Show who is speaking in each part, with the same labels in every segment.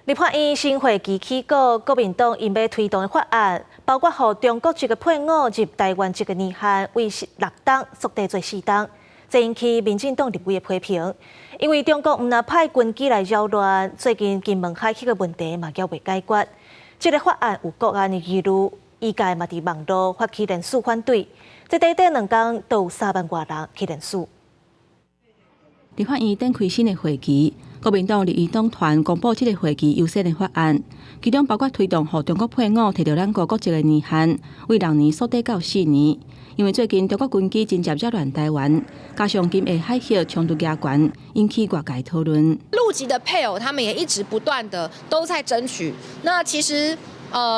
Speaker 1: 立法院新會期起稿，國民黨𪜶欲推動的法案，包括予中國籍的配偶入台灣籍的年限為6冬縮短做4冬，這引起民進黨立委的批評。因為中國毋但派軍機來擾亂，最近金門海域的問題嘛猶未解決。這个法案有國安的疑慮，醫界嘛佇網路發起連署反對。這短短2工都有3萬外人去連署。
Speaker 2: 立法院展開新的會期，國民黨立院黨團公布這个會期優先的法案，其中包括推動予中國配偶提著咱國國籍的年限，為6年縮短到4年。因為最近中國軍機真濟擾亂台灣，加上金廈海域衝突加懸，引起外界討論。
Speaker 3: 陸籍的配偶，他們也一直不斷的都在爭取。那其實，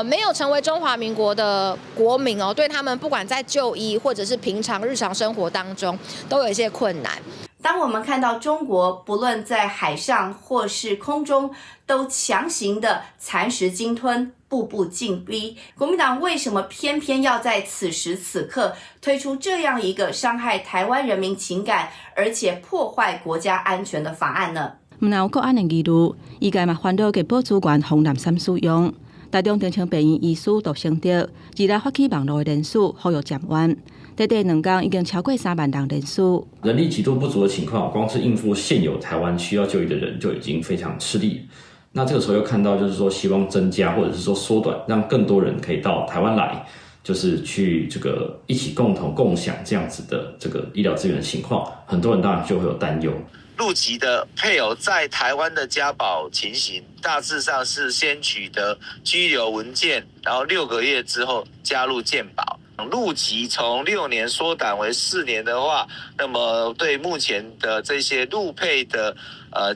Speaker 3: 沒有成為中華民國的國民哦，對他們不管在就醫或者是平常日常生活當中，都有一些困難。
Speaker 4: 當我們看到中國不論在海上或是空中，都強行的蠶食鯨吞，步步進逼，國民黨為什麼偏偏要在此時此刻推出這樣一個傷害台灣人民情感，而且破壞國家安全的法案呢？
Speaker 2: 毋但有國安的疑慮，醫界嘛煩惱健保資源予濫使用。台中長青病院醫師杜成德，二來發起網路的連署，呼籲減彎。短短2工已經超過3萬人連署。
Speaker 5: 人力極度不足的情況，光是應付現有台灣需要就醫的人就已經非常吃力。那這個時候又看到，就是說希望增加或者是說縮短，讓更多人可以到台灣來，就是去這個一起共同共享這樣子的這個醫療資源的情況，很多人當然就會有擔憂。
Speaker 6: 陸籍的配偶在台灣的加保情形，大致上是先取得居留文件，然後6個月之後加入健保。陸籍從6年縮短為4年的話，那麼對目前的這些陸配的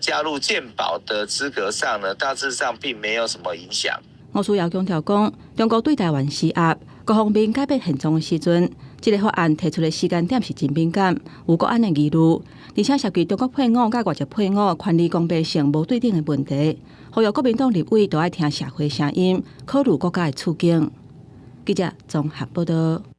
Speaker 6: 加入健保的資格上呢，大致上並沒有什麼影響。
Speaker 2: 吳思瑤強調講，中國對台灣施壓，各方面改變現狀的時陣，這个法案提出的時間點是真敏感，有國安的疑慮，而且涉及中國配偶佮外籍配偶權利公平性無對等的問題，呼籲國民黨立委都愛聽社會聲音，考慮國家的處境。記者綜合報道。